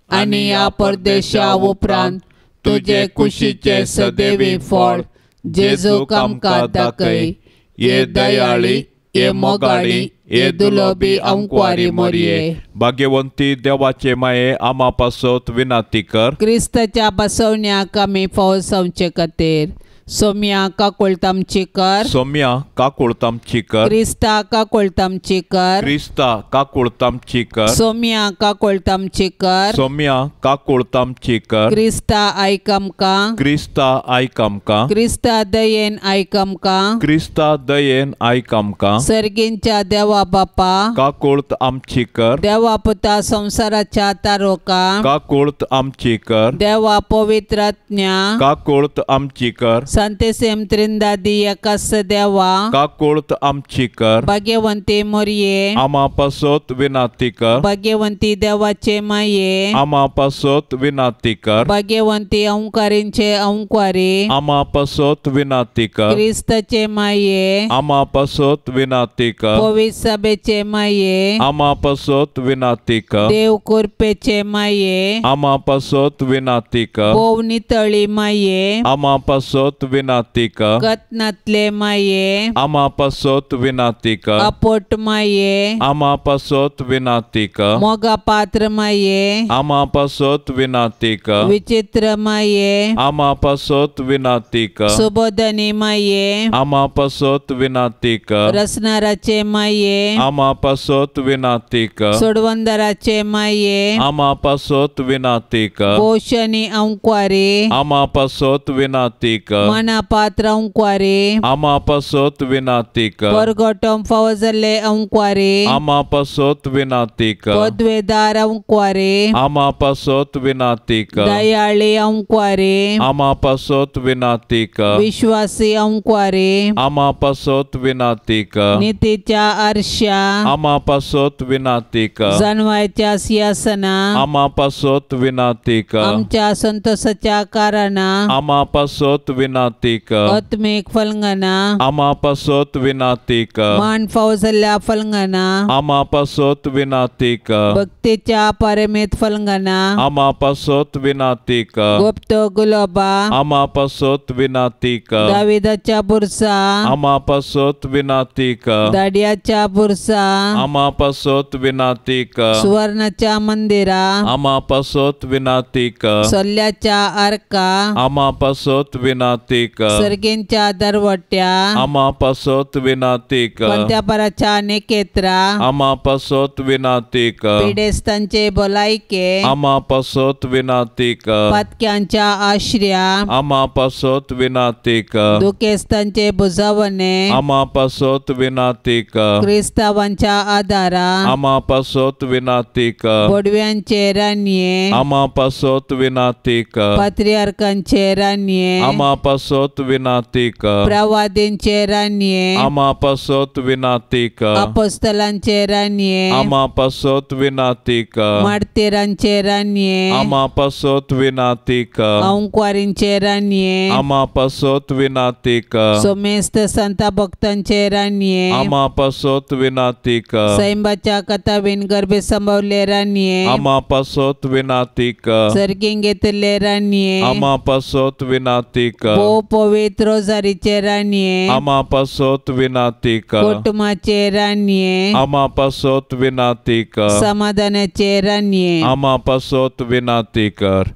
आनी ह्या परदेशा उपरांत तुजे कुशीचे सदैवी फळ जेजूक आमकां दाखय। ये दयाळी, ये मोगाळी, ये दुलोबी अंकवारी मोरये। भाग्यवंती देवाचे माये, आमा पासत विनंती कर। क्रिस्ताच्या बसवण्याक आमी फावो जावचे खातीर सोम्या काकुळतामची कर, सोम्या काकुळतामची कर, क्रिस्ता काकुळतामची कर, क्रिस्ता काकुळतामची कर, सोम्या काकुळतामची कर, सोम्या काकुळतामची कर, क्रिस्ता आयक आमकां, क्रिस्ता आयक आमकां, क्रिस्ता दयेन आयक आमकां, क्रिस्ता दयेन आयक आमकां, सर्गींच्या देवा बापा काकुळत आमची कर, देवा पुता संवसाराच्या तारोका काकुळत आमची कर, देवा पवित्र आत्म्या काकुळत आमची कर, संतेसेम त्रिंदादी एकास देवा काकुळत आमची कर, भाग्यवंती मोरये आमा पासत विनंती कर, भाग्यवंती देवाचे माये आमा पासत विनंती कर, भाग्यवंती अंकारींचे अंकारी आमा पासत विनंती कर, क्रिस्ताचे माये आमा पासत विनंती कर, पवित्र सभेचे माये आमा पासत विनंती कर, देव कृपेचे माये आमा पासत विनंती कर, भोव नितळी माये आमा पासत विनंती कर, कतनातले माये आमा पासत विनंती कर, अपोट माये आमा पासत विनंती कर, मोगा पात्र माये आमा पासत विनंती कर, विचित्र माये आमा पासत विनंती कर, सुबोधनी माये आमा पासत विनंती कर, रसनाराचे माये आमा पासत विनंती कर, सोडवंदराचे माये आमा पासत विनंती कर, पोषणी अंक्वारी आमा पासत विनंती कर, मना पात्र अंक्वारी आमा पासत विनंती कर, परगोटम फावो जाल्ले अंक्वारी आमा पासत विनंती कर, पदवेदार अंक्वारी आमा पासत विनंती कर, दयाळी अंक्वारी आमा पासत विनंती कर, विश्वासी अंक्वारी आमा पासत विनंती कर, नितीच्या आरशा आमा पासत विनंती कर, जानवायच्या सिंहासना आमा पासत विनंती कर, आमच्या संतोषाच्या कारणा आमा पासत विनंती विनाती कर। आत्मीक फलंगना आमा पासत विनाती कर। मान फाव जाल्ल्या फलंगना आमा पासत विनाती कर। भक्तीच्या पारमीत फलंगना आमा पासत विनाती कर। गुप्त गुलोबा आमा पासत विनाती कर। दाविदाच्या बुरसा आमा पासत विनाती कर। दाडियाच्या बुरसा आमा पासत विनाती कर। सुवर्णाच्या मंदिरा आमा पासत विनाती कर। सोल्याच्या आरका आमा पासत विनाती कर। सर्गींच्या दरवट्या आमा पासत विनाती कर। पंत्यापराच्या निकेत्रा आमा पासत विनाती कर। पिडेस्तांचे भलायके आमा पासत विनाती कर। पातक्यांच्या आश्र्या आमा पासत विनाती कर। दुखेस्तांचे बुजावणे आमा पासत विनाती कर। क्रिस्तावांच्या आदारा आमा पासत विनाती कर। बोडव्यांचे रानये आमा पासत विनाती कर। पात्रियार्कांचे रानये आमा पासत विनाती कर। प्रवादींचे रानये आमा पासत विनाती कर। अपोस्तलांचे रानये आमा पासत विनाती कर। मार्तीरांचे रानये आमा पासत विनाती कर। अंकुवारींचे रानये आमा पासत विनाती कर। सोमेस्त संता भक्तांचे रानये आमा पासत विनाती कर। सैंबाच्या कथावीन गर्भे संभवले रानये आमा पासत विनाती कर। सर्गीं घेतिल्ले रानये आमा पासत विनाती कर। भोव पवित्र रोजारीचे रानये आमा पासत विनाती कर। कुटुंबाचे रानये आमा पासत विनाती कर। समाधानाचे रानये आमा पासत विनाती कर।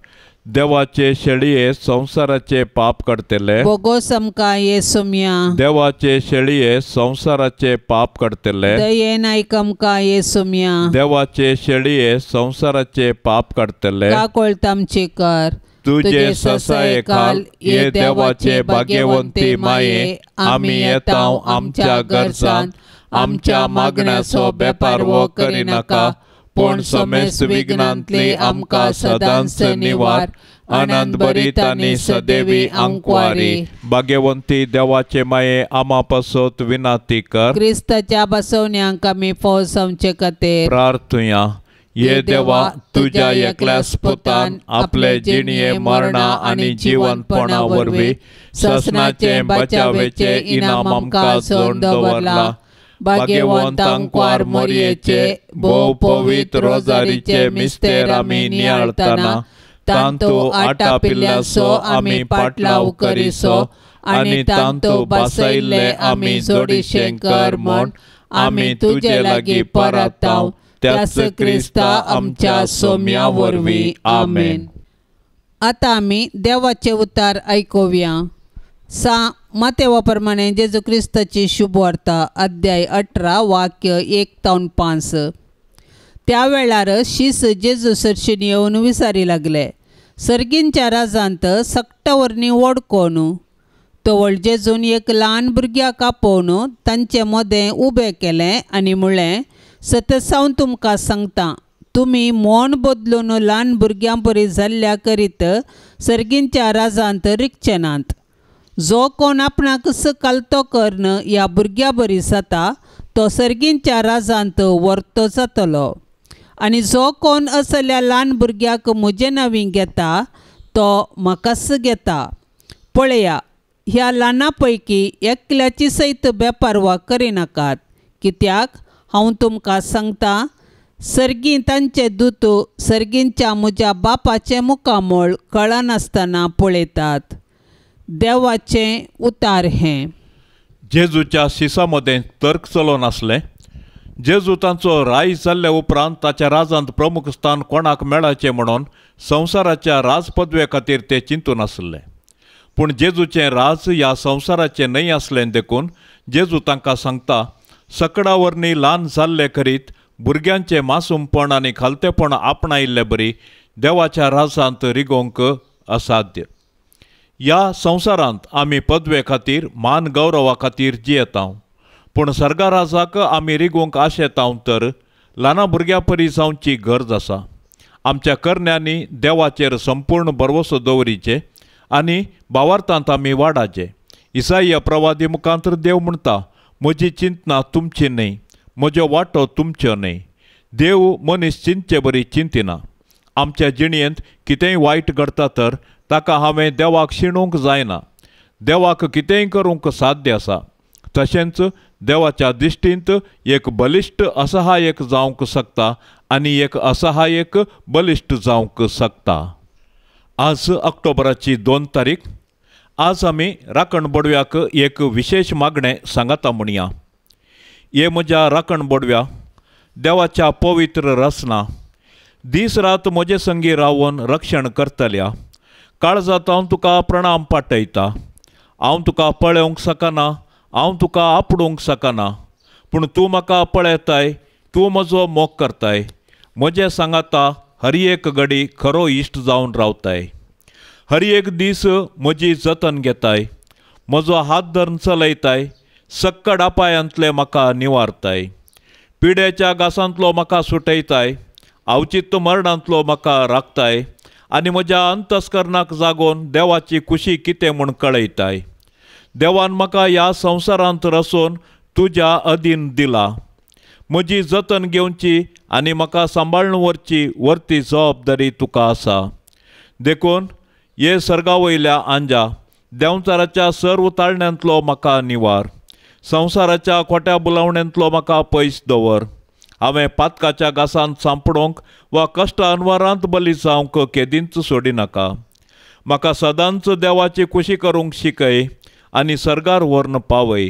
देवाचे शेळये संवसाराचे पाप काडटले बोगोस आमकां येसुम्या। देवाचे शेळये संवसाराचे पाप काडटले दयेन आयक आमकां येसुम्या। देवाचे शेळये संवसाराचे पाप काडटले काकोळत आमची कर। तुजे ससाये खाल ये देवाचे भाग्यवंती माये आमी येता आमच्या गरजान आमच्या मागण्याचो बेपारवो करिनाका पूण समेस्त विघ्नांतली आमकां सदांच निवार। आनंद भरीत आनी सदैवी आंकवारी। भाग्यवंती देवाचे माये आमा पासत विनाती कर। क्रिस्ताच्या बसवण्यांक आमी फौज जावचे खातीर प्रार्थुया। ये देवा तुज्या एकल्याच पुतान आपले जिणये मरणा आनी जिवंतपणा वरवीं ससनाचे बचावेचे इनाम आमकां जोडून दवरला। भाग्यवंत आंकवार मोरयेचे भोव पवित्र रोजारीचे मिस्तेर आमी नियाळतना तांतू आटापिल्ल्याचो आमी पाटलाव करिसो आनी तांतू बसयल्ले आमी जोडीशें कर म्हूण आमी तुजे लागीं परताव त्याच क्रिस्ता आमच्या सोम्या वरवीं आमेन। आतां आमी देवाचे उतार आयकुया। सा मातेवा प्रमाणे जेजू क्रिस्ताची शुभवार्ता अध्याय 18 वाक्य 1 ते 5। त्या वेळार शीस जेजू सरशीन येवन विचारी लागले सर्गींच्या राजांत सकटा वरनी व्हड कोण? तवळ जेजून एक ल्हान भुरग्याक आपोवन तांचे मदें उबें केलें आनी म्हणलें सतसावन तुमकां सांगता तुमी मन बदलून ल्हान भुरग्यां परी जाल्ल्या करीत सर्गींच्या राजांत रिगचे नात। जो कोण आपणाक कलतो कर्ण ह्या भुरग्या बरी जाता तो सर्गींच्या राजांत व्हरतो जातलो आनी जो कोण असल्या ल्हान भुरग्याक म्हजे नांवी घेता तो म्हाकाच घेता। पळया ह्या ल्हाना पैकी एकल्याची सयत बेपारवा करिनाकात कित्याक हांव तुमकां सांगता सर्गीं तांचे दूत सर्गींच्या म्हज्या बापाचें मुखामळ कळनासतना पळयतात। देवाचें उतार हें। जेजूच्या शिसा मदें तर्क चलोवन आसलें। जेजू तांचो राय जाल्ल्या उपरांत ताच्या राजांत प्रमुख स्थान कोणाक मेळाचें म्हणून संवसाराच्या राजपदवे खातीर ते चिंतून आसले। पूण जेजूचें राज ह्या संवसाराचें न्हय आसलें देखून जेजू तांकां सांगता सकडा वरनी ल्हान जाल्ले करीत भुरग्यांचें मासूमपण आनी खालतेपण आपणायिल्ले बरी देवाच्या राजांत रिगोवंक असाध्य। ह्या संवसारांत आमी पदवे खातीर मान गौरवा खातीर जियेता पूण सर्गा राजाक आमी रिगोवंक आशेता तर ल्हाना भुरग्यां परी जावची गरज आसा। आमच्या करण्यांनी देवाचेर संपूर्ण भरवसो दवरीचे आनी भावार्थांत आमी वाडाचे। इसाई प्रवादी मुखांतर देव म्हणटा म्हजी चिंतना तुमची न्हय म्हज्यो वाटो तुमच्यो न्हय। देव मनीस चिंतचे बरी चिंतिना। आमच्या जिणेंत कितेंय वायट घडटा तर ताका हांवें देवाक शिणूंक जायना। देवाक कितेंय करूंक साध्य आसा. तशेंच देवाच्या दिश्टींत एक बलिश्ट असहायक जावंक शकता आनी एक असहायक बलिश्ट जावंक शकता. आज ऑक्टोबराची 2 तारीख. आज आमी राखण बोडव्याक एक विशेश मागणें सांगाता म्हणया. हे म्हज्या राखण बोडव्या, देवाच्या पवित्र रचना दीस रात म्हजे संगी रावन रक्षण करतल्या काळजांत हांव तुका प्रणाम पाठयता. हांव तुका पळोवंक शकना, हांव तुका आपडूंक शकना, पूण तूं म्हाका पळयताय, तूं म्हजो मोग करताय, म्हजें सांगाता हर एक घडी खरो इश्ट जावन रावताय. हर एक दीस म्हजी जतन घेताय, म्हजो हात धरून चलयताय, सक्कड अपायांतले म्हाका निवारताय, पिड्याच्या घासांतलो म्हाका सुटयताय, अवचित मरणांतलो म्हाका राखताय आनी म्हज्या अंतस्करणाक जागोवन देवाची खुशी कितें म्हूण कळयताय. देवान म्हाका ह्या संवसारांत रसोवन तुज्या अधीन दिला. म्हजी जतन घेवची आनी म्हाका सांबाळून व्हरची वर्ती जबाबदारी तुका आसा. देखून हे सर्गा वयल्या आंजा, देंवचाराच्या सर्व ताळण्यांतलो म्हाका निवार, संवसाराच्या खोट्या बुलावण्यांतलो म्हाका पयस दवर. हांवें पातकाच्या घासांत सांपडोवंक वा कश्ट अनवारांत बली जावंक केदींच सोडिनाका. म्हाका सदांच देवाची खुशी करूंक शिकय आनी सर्गार व्हरून पावय.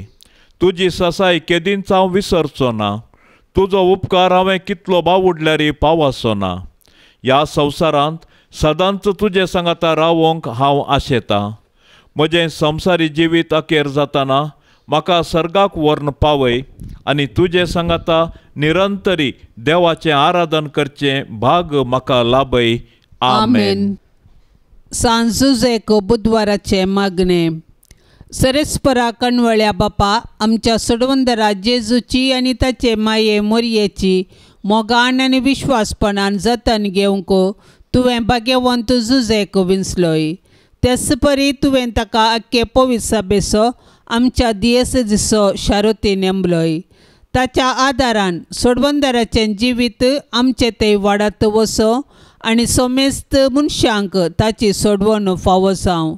तुजी ससाय केदींच हांव विसरचो ना, तुजो उपकार हांवें कितलो बावुडल्यार पावाचो ना. ह्या संवसारांत सदांच तुजे सांगाता रावोंक हांव आशेतां. म्हजें संवसारी जिवीत अखेर जाताना म्हाका सर्गाक व्हरून पावय आनी तुजे सांगाता निरंतरी देवाचें आराधन करचें भाग म्हाका लाभय. आमेन. सांजुजेक बुधवाराचें मागणें. सरेस्परा कणवळ्या बापा, आमच्या सोडवंदरा जेजूची आनी ताचे माये मोरयेची मोगान आनी विश्वासपणान जतन घेवंक तुवें भाग्यवंत जुजेक विंचलोय. तेच परी तुवें ताका आख्खे पवित्र आमच्या दियेसजीचो शारोती नेमलोय. ताच्या आदारान सोडवंदराचें जिवीत आमचें थंय वाडत वचो आनी सोमेस्त मनशांक ताची सोडवण फावो जावं.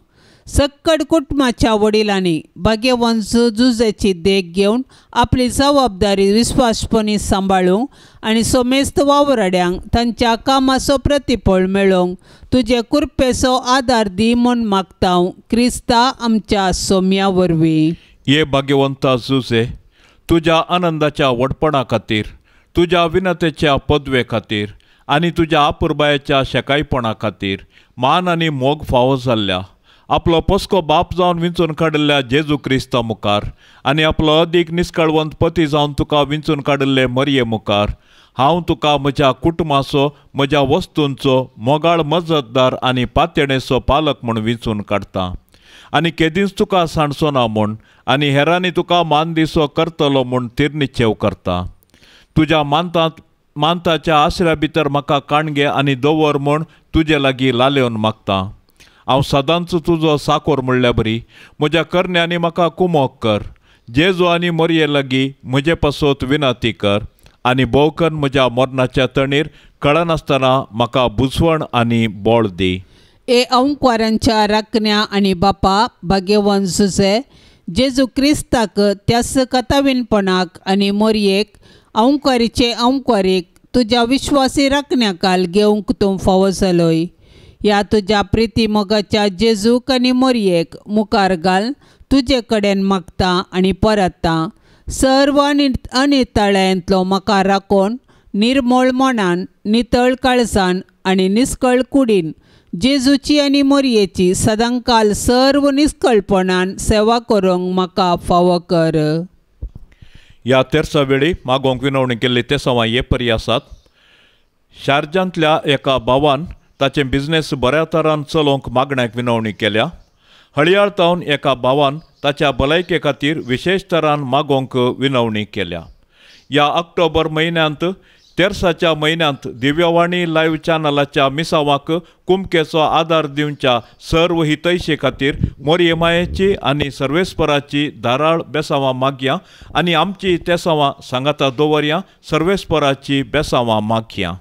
सक्कड कुटुंबाच्या वडिलांनी भाग्यवंत जुजेची देख घेवन आपली जबाबदारी विस्वासपणी सांबाळूंक आनी सोमेस्त वावराड्यांक तांच्या कामाचो प्रतिफळ मेळोवंक तुजे कृपेचो आदार दी म्हूण मागता क्रिस्ता आमच्या सोम्या वरवीं. हे भाग्यवंता जुजे, तुज्या आनंदाच्या व्हडपणा खातीर, तुज्या विनतेच्या पदवे खातीर आनी तुज्या आपुरबायेच्या शेकायपणा खातीर मान आनी मोग फावो जाल्ल्या आपलो पोसको बाप जावन विंचून काडिल्ल्या जेजू क्रिस्ता मुखार आनी आपलो अदीक निस्कळवंत पती जावन तुका विंचून काडिल्ले मरये मुखार हांव तुका म्हज्या कुटुंबाचो, म्हज्या वस्तूंचो मोगाळ मजतदार आनी पातयेणेचो पालक म्हूण विंचून काडटा आनी केदींच तुका सांडचो ना म्हूण आनी हेरांनी तुका मान दिसो करतलो म्हूण तिरनिश्चेव करता. तुज्या मानताच्या आसऱ्या भितर म्हाका काणगे आनी दवर म्हूण तुजे लागीं लालेवन मागता. हांव सदांच तुजो साकोर म्हणल्या बरी म्हज्या करण्यांनी म्हाका कुमोक कर. जेजू आनी मोरये लागीं म्हजे पासत विनंती कर आनी भोवकन म्हज्या मरणाच्या तणीर कळनासतना म्हाका बुजवण आनी बळ दी. ए अंकवारांच्या राखण्या आनी बापा भाग्यवंत जुजे, जेजू क्रिस्ताक त्यास कथावीनपणाक आनी मोरयेक अंकवारीचे अंकवारीक तुज्या विश्वासी राखण्याकाल घेवंक तूं फावो जालोय. ह्या तुज्या प्रिती मोगाच्या जेजूक आनी मोरयेक मुखार घाल तुजे कडेन मागता आनी परत्ता. सर्व अनितळ्यांतलो म्हाका राखोवन निर्मळ मनान, नितळ काळजान आनी निस्कळ कुडीन जेजूची आनी मोरयेची सदांकाल सर्व निस्कळपणान सेवा करूंक म्हाका फावो कर. ह्या तेरसा वेळी मागोवंक विनवणी केल्ली ते सवां हे परी आसात. शारजांतल्या एका भावान ताचें बिजनेस बऱ्या तरान चलोवंक मागण्याक विनवणी केल्या. हळयाळ तावन एका भावान ताच्या भलायके खातीर विशेश तरान मागोवंक विनवणी केल्या. ह्या ऑक्टोबर म्हयन्यांत तेरसाच्या म्हयन्यांत दिव्यवाणी लायव्ह चॅनलाच्या मिसावाक कुमकेचो आदार दिवच्या सर्व हितैशे खातीर मोरये मायेची आनी सर्वेस्पराची धाराळ बेसांवां मागया आनी आमची तेसांवां सांगाता दवरया. सर्वेस्पराची बेसांवां मागया.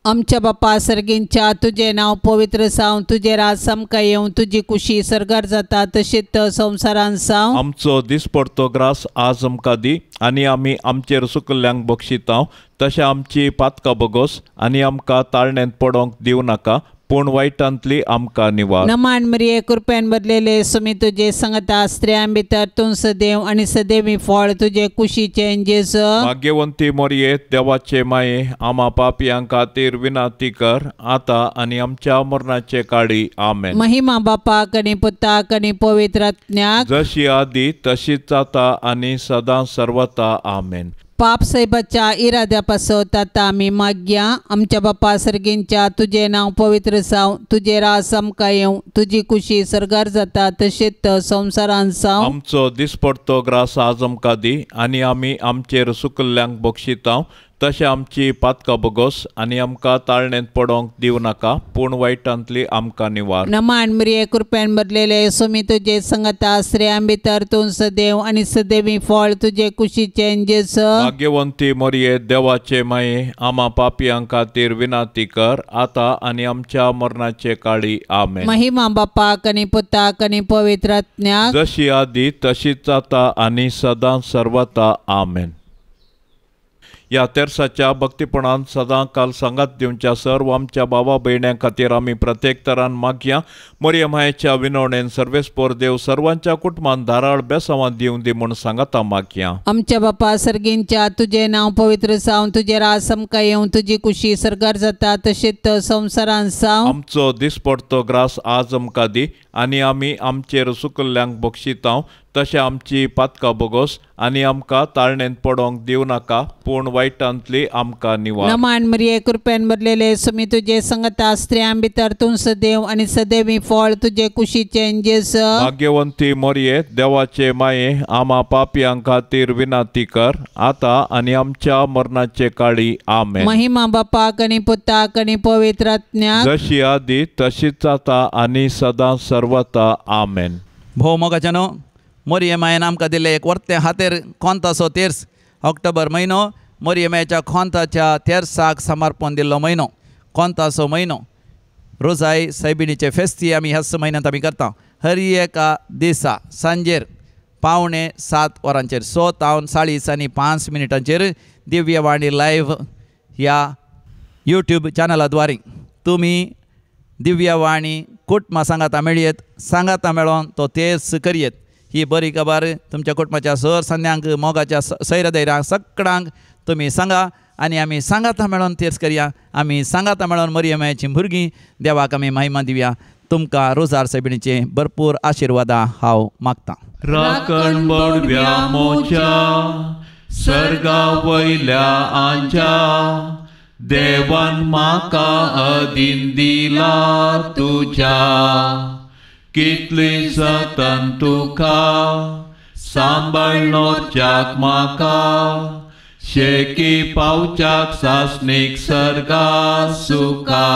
आमच्या बापा सर्गींच्या तुजें नांव पवित्र जावं, तुजें राज आमकां येवं, तुजी कुशी सर्गार जाता तशीच संवसारान जावं। आमचो दिसपडतो ग्रास आज आमकां दी आनी आमी आमचेर सुकल्ल्यांक बक्षितांव तशें आमची पातकां बगोस आनी आमकां ताळण्यांत पडोंक दिवं नाका पूण वायटांतली आमकां निवार। नमान मरिये कृपेन भरलेले सुमी तुजे संगता, स्त्रियां भितर तूं सदैव आनी सदैवी फळ तुजे कुशीचें जेजू। भाग्यवंती मरिये देवाचे माये आमा पापयां खातीर विनंती कर आतां आनी आमच्या मरणाचे काळी। आमेन। महिमा बापाक आनी पुताक आनी पवित्र आत्म्याक, जशी आदी तशीच आतां आनी सदां सर्वता। आमेन। पाप साहेबाच्या इराद्या पासत आतां आमी मागया। आमच्या बापा सर्गींच्या तुजें नांव पवित्र जावं, तुजें राज आमकां येवं, तुजी कुशी सर्गार जाता तशीच संवसारान जावं। आमचो दिसपडतो ग्रास आज आमकां दी आनी आमी आमचेर सुकल्ल्यांक बक्षितांव तशें आमची पातकां बगोस आनी आमकां ताळण्यांत पडोंक दिवं नाका पूण वायटांतली आमकां निवार। नमान मरिये कृपेन भरलेले सुमी तुजे संगता, स्त्रियां भितर तूं सदैव आनी सदैवी फळ तुजे कुशीचें जेजू। भाग्यवंती मरिये देवाचे माये आमा पापयां खातीर विनंती कर आतां आनी आमच्या मरणाचे काळी। आमेन। महिमा बापाक आनी पुताक आनी पवित्र आत्म्याक, जशी आदी तशीच आतां आनी सदां सर्वता। आमेन। ह्या तेर्साच्या भक्तीपणान सदां काल सांगात दिवच्या सर्व आमच्या बाबा भयण्यां खातीर आमी प्रत्येक तरान मागया। मरिया मायेच्या विनवणेन सर्वेस्पोर देव सर्वांच्या कुटुंबान धाराळ बेसावां दिवं दी म्हूण सांगाता मागया। आमच्या बापा सर्गींच्या तुजें नांव पवित्र जावं, तुजें राज आमकां येवं, तुजी कुशी सर्गार जाता तशीच संवसारान जावं। आमचो दिसपडतो ग्रास आज आमकां दी आनी आमी आमचेर सुकल्ल्यांक बक्षितांव तशें आमची पातकां बगोस आनी आमकां ताळण्यांत पडोंक दिवं नाका पूण वायटांतली आमकां निवार। नमान मरिये कृपेन भरलेले सुमी तुजे संगता, स्त्रियां भितर तूं सदैव आनी सदैवी फळ तुजे कुशीचें जेजू। भाग्यवंती मरिये देवाचे माये आमा पापयां खातीर विनंती कर आतां आनी आमच्या मरणाचे काळी। आमेन। महिमा बापाक आनी पुताक आनी पवित्र आत्म्याक, जशी आदी तशीच आतां आनी सदां सर्वता। आमेन। भोव मोगाच्यानो मोरये मायेन आमकां दिल्लें एक वर्तें हातेर कोंताचो तेर्स ऑक्टोबर म्हयनो मोरये मायेच्या कोंताच्या तेर्साक समर्पण दिल्लो म्हयनो, कोंताचो म्हयनो। रोजाय सायबिणीचे फेस्ती आमी ह्याच म्हयन्यांत आमी करता। हर एका दिसा सांजेर 6:45 वरांचेर 6:40 दिव्यवाणी लायव्ह ह्या यूट्यूब चॅनलाद्वारे तुमी दिव्यवाणी कुटुंबा सांगाता मेळयेत, सांगाता मेळोन तो तेर्स करयेत। ही बरी खबर तुमच्या कुटुंबाच्या सर संद्यांक मोगाच्या सैरदैरांक सगळ्यांक तुमी सांगा आनी आमी सांगाता मेळोन तेर्स करया। आमी सांगाता मेळोन मरिया मायेची भुरगीं देवाक आमी महिमा दिवया। तुमकां रोजार सायबिणीचे भरपूर आशिर्वादां हांव मागतां। राखण बडव्या मोच्या सर्गा वयल्या आंच्या देवान म्हाका अधीन दिला तुज्या, कितली जतन तुका सांबाळनोच्याक म्हाका शेकी पावच्याक सासणीक सर्गा सुखा।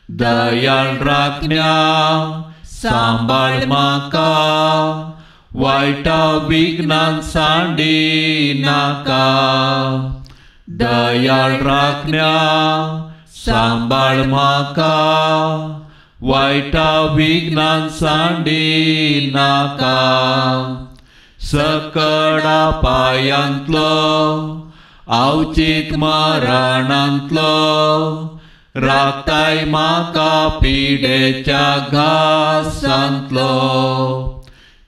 दयाळ राखण्या सांबाळ म्हाका वायटा विघ्नान सांडी नाका। दयाळ राखण्या सांबाळ म्हाका वायटा विघ्नान सांडी नाका। सकळा पायांतलो आवचीत मरणांतलो राखताय म्हाका पिडेच्या घासांतलो।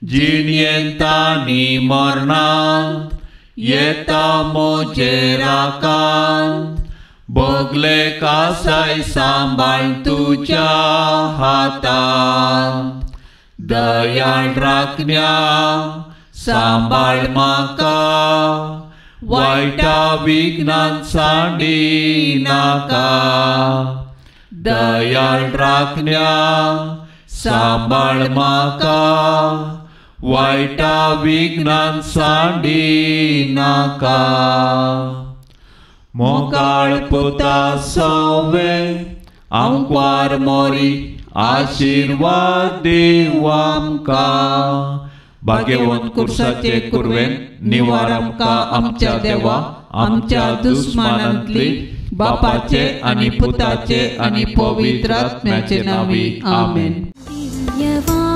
जिणयेंत आनी मरणांत येता म्हजे राखांत भोगले कासाय सांबाळ तुज्या हातांत। दयाळ राखण्या सांबाळ म्हाका वायटा विघ्नान सांडी नाका। दयाळ राखण्या सांबाळ म्हाका वायटा विघ्नान सांडी नाका। मोगाळ पुता सवे आमक्वार मोरी आशिर्वाद दिव आमकां। भाग्यवंत कुर्साचे कुर्वेन निवार आमकां आमच्या देवा आमच्या दुस्मानांतली बापाचे आनी पुताचे आनी पवित्र आत्म्याचे नांवी आमेन. दिव्यवाणी.